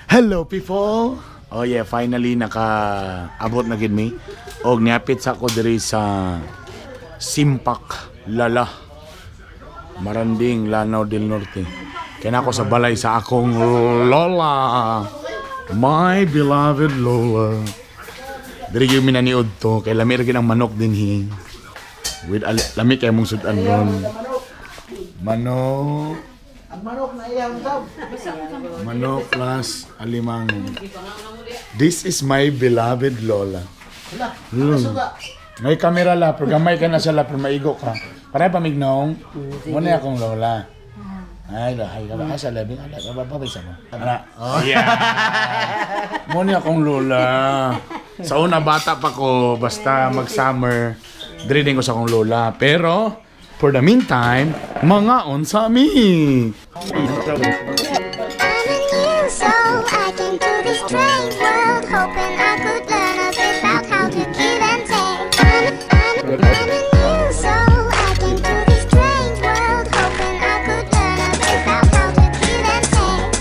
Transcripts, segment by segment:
Hello people! Oh yeah, finally naka-abot na gid mi. Og niapit sa ko diri sa Simpak Lala. Maranding, Lanao del Norte. Kaya na ako sa balay sa akong lola. My beloved lola. Diri gyud mi naniud to kay lami ra gyud ang manok dinhi. With lami kay mong sudan ron. Manok. Ang manok na iyang sab. Manok plus alimango. This is my beloved lola. May kamera la, pero gamay ka na sa la, pero maigo ka. Para pa mignong, muna akong lola. Ay, ay, ka ba? Sa labi, ala, ka ba? Babay sa mo. Ana. Oh, yeah. Muna akong lola. Sa una, bata pa ko, basta mag-summer, diri din ko sa akong lola. Pero, for the meantime, mga unsa mi. I'm a new soul. I came to this strange world hoping I could learn a bit about how to give and take. I'm a new soul. I came to this strange world hoping I could learn a bit about how to give and take.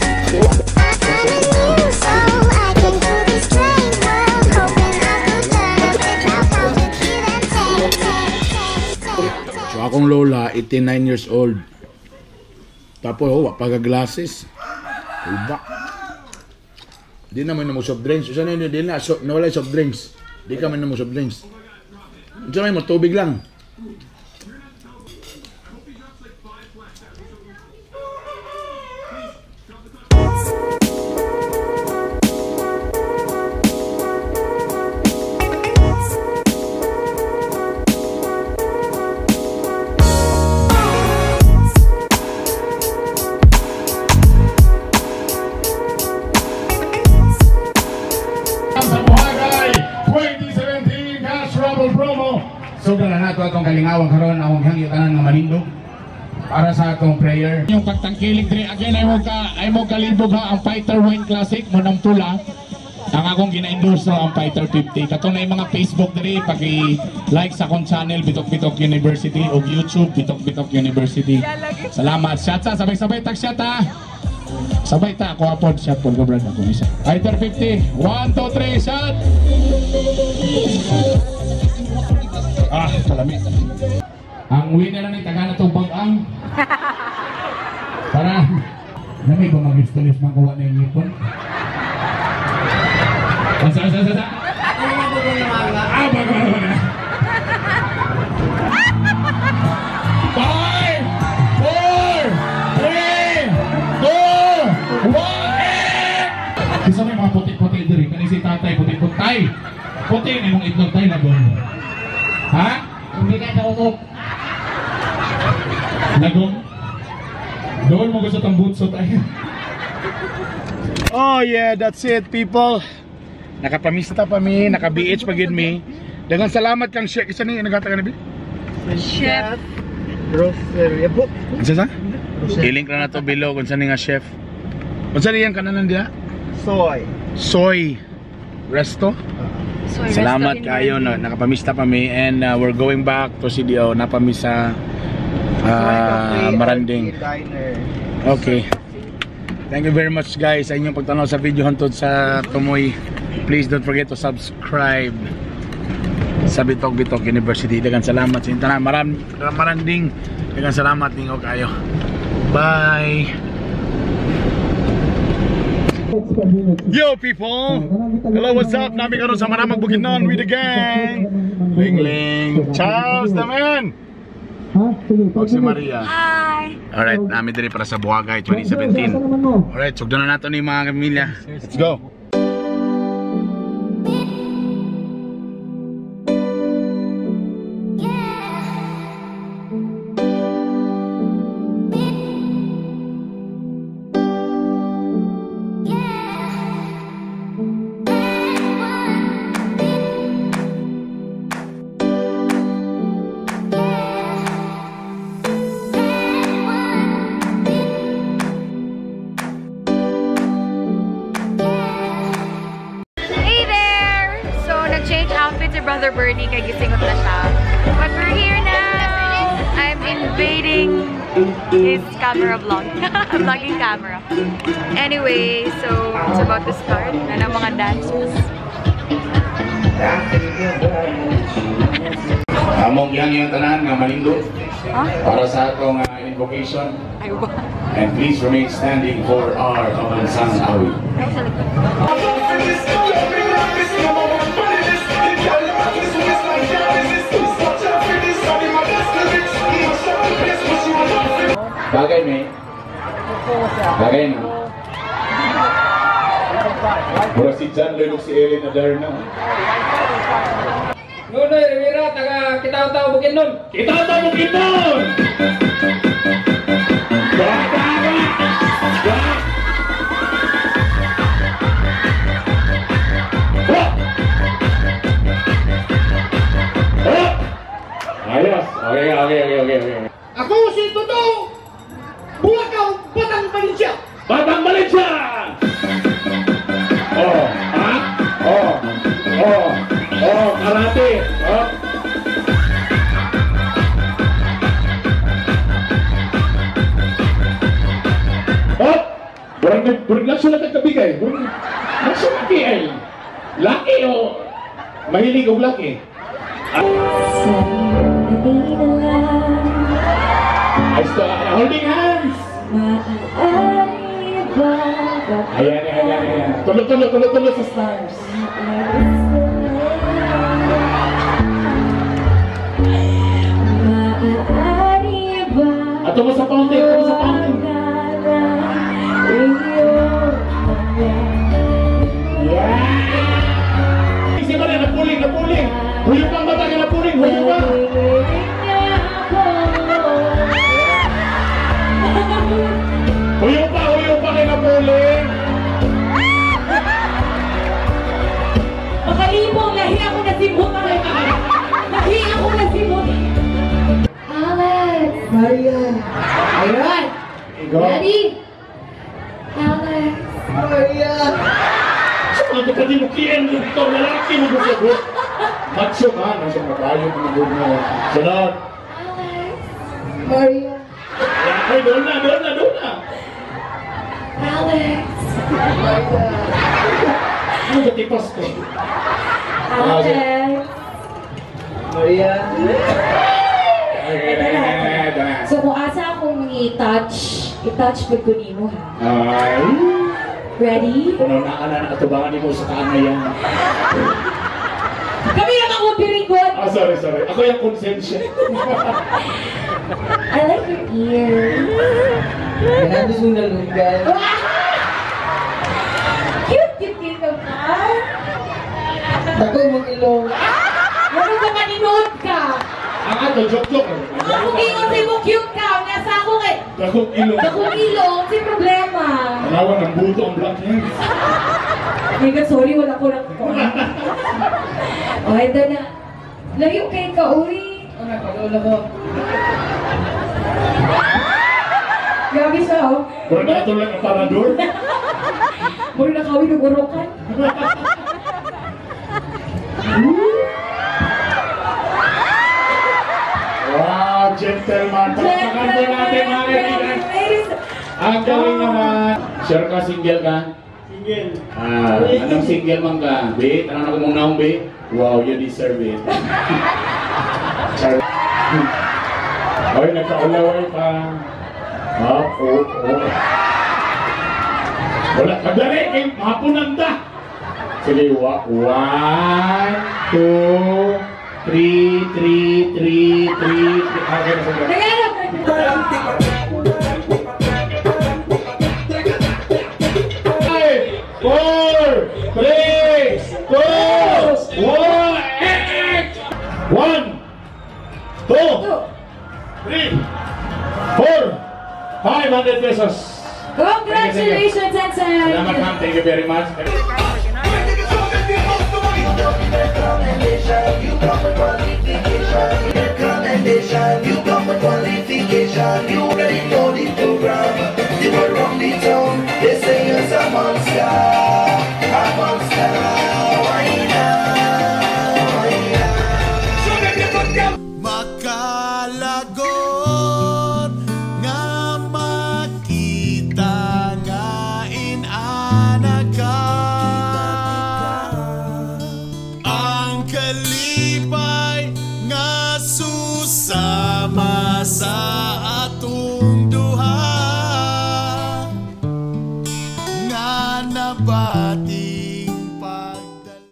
I'm a new soul. I came to this strange world hoping I could learn a bit about how to give and take. Take, take, take, take. So akong lola, 89 years old. Tapos, oh, wa pa ga glasses. Iba. Di naman na mo soft drinks. Usa na yun, di na, so, nawala yung soft drinks. Di ka man na mo soft drinks. Unsa may mo tubig lang. Sa Buhagay 2017 Cash Trouble Promo. So na nato atong kalingawang karon akong hangyo tanan nga manindog para sa atong prayer. Yung pagtangkilik diri again ay mo kalibog ha ang Fighter Wine Classic mo nang pula. Ang akong gina-endorse ang Fighter 50. Kato na yung mga Facebook diri paki-like sa akong channel Bitok Bitok University o YouTube Bitok Bitok University. Salamat. Shot sa sabay-sabay tag shot ha. Sabay ta ako apod shot pod ko brad ako isa. Fighter 50. 1 2 3 shot. Ah, kalami. Ang winner ni taga na tong bag-ang. Para nami ba mag-install makuha na yung ngipon? Asa asa asa. Ah, bago na na. 5, 4, 3, 2, 1. Isa may mga puti-puti diri kani si tatay puti-puti. Tay. Puti ni mong itlog tay lagong. Ha? Hindi ka tautog. Lagong. Doon mo gusto tang butso tayo. Oh yeah, that's it people. Nakapamista pa mi, naka-BH pa gid mi. Daghang salamat kang chef. Isa ni nagata ka na bi? Chef Rosel. Yabo. Unsa sa? I-link na nato below kung saan ni nga chef. Unsa ni yang kananan diha? Soy. Soy Resto. Soy Salamat Resto in kayo no, Maranding. nakapamista pa mi and we're going back to CDO napamisa Soy Cafe Maranding. RT Diner. Okay. Thank you very much guys sa inyong pagtanaw sa video hantod sa Tumoy. Please don't forget to subscribe sa Bitok Bitok University. Daghang salamat sa inyong tanan. Maranding. Daghang salamat ninyo kayo. Bye. Yo people! Hello, what's up? Nami karon sa Maramag Bukidnon with the gang. Ling Ling. Charles the man. Og si Maria. Hi! Alright, nami diri para sa Buhagay 2017. Alright, sugdan na nato ni mga kapamilya. Let's go. Hey there! So, nag-change outfit si Brother Bernie kay gisingot na siya. But we're here now! I'm in Invading his camera vlog. Vlogging camera. Anyway, so it's about to start. Ano mga dancers? Among yang yung tanan nga malindot Huh? para sa atong invocation. Ay, wow. And please remain standing for our pambansang awit. Ay, sa likod. Bagay, may. Bagay na. Mura si John Lloyd ug si Ellen Adarna. Nunoy Rivera, taga Kitaw-Taw Bukidnon. Kitaw-Taw Bukidnon! Ayos. Okay. Ako si Toto! Buwakaw, Batang Valencia! Batang Valencia! Oh, ha? Oh, oh, oh, karate. Oh. Oh! Murag nasa na kagkabigay. Murag nasa laki ay. Laki o mahilig og laki. Ay, so, holding hands! Ayan, ayan, ayan, ayan. Tulo, tulo, tulo, tulo sa stars. Ato mo sa fountain, ato mo sa fountain. Yeah! Si Maria, napuling, napuling. Huyo pang bata ka napuling, huyo pa. Huyo pa kay napuling. Makalibong, lahi ako na simot. Lahi ako na simot. Alex! Maria! Ayun! Go. Ready? Alex! Maria! Sa mga kapatid mo, kiyan mo ito, lalaki mo gusto. Macho ka, nasa mga bayo mo mo. Sunod. Alex! Maria! Ay, doon na, doon na, doon na. Alex! Ano ba tipas ko? Alex! Maria! So kung asa akong i-touch, i-touch pag ko nimo ha. Ay. Ready? Kuno na ka na nakatubangan nimo sa kaangayan. Kami ang ako birigod! Ah, sorry, sorry. Ako yung konsensya. I like your ears. Ganado sundan-lundan. Cute, cute, cute ka pa. Dako mong ilong. Ano ka maninood ka? Ang ato, joke-joke. Ako ingon sa imo cute ka. Nasa ako kay Dakong ilong. dakong ilong, si problema. Tanawa ng buto ang black hands. My God, sorry, wala ko lang ko. Oh, ito na. Layo kay ka, uy. Oh, nagpagulog ko. Grabe siya, oh. Mura na ito lang ang parador. Mura na kawin ng urukan. Wow, gentleman. Palakpakan po natin, mga kaibigan. Ladies. Ang galing naman. Sure ka, single ka? Single. Ah, anong single man ka? Be, tanong ako mong naong, be. Wow, you deserve it. Char. Ay, nagkaulaway pa. Ah, oo, oo. Wala, kadali, kay mahapunan ta. Sige, 1, 2, 3, 3, 3, 3, 3. Okay na, sige. Tagalog. 5, 4, 3, 2, 1, 8! 1, 2, 3, 4, 500 pesos. Congratulations, Sensei! Salamat, ma'am. Thank you very much. You come with qualification, you already know the program. They were run the town, they say you're a monster, a monster. Why now? Why now? Makalagot. Sa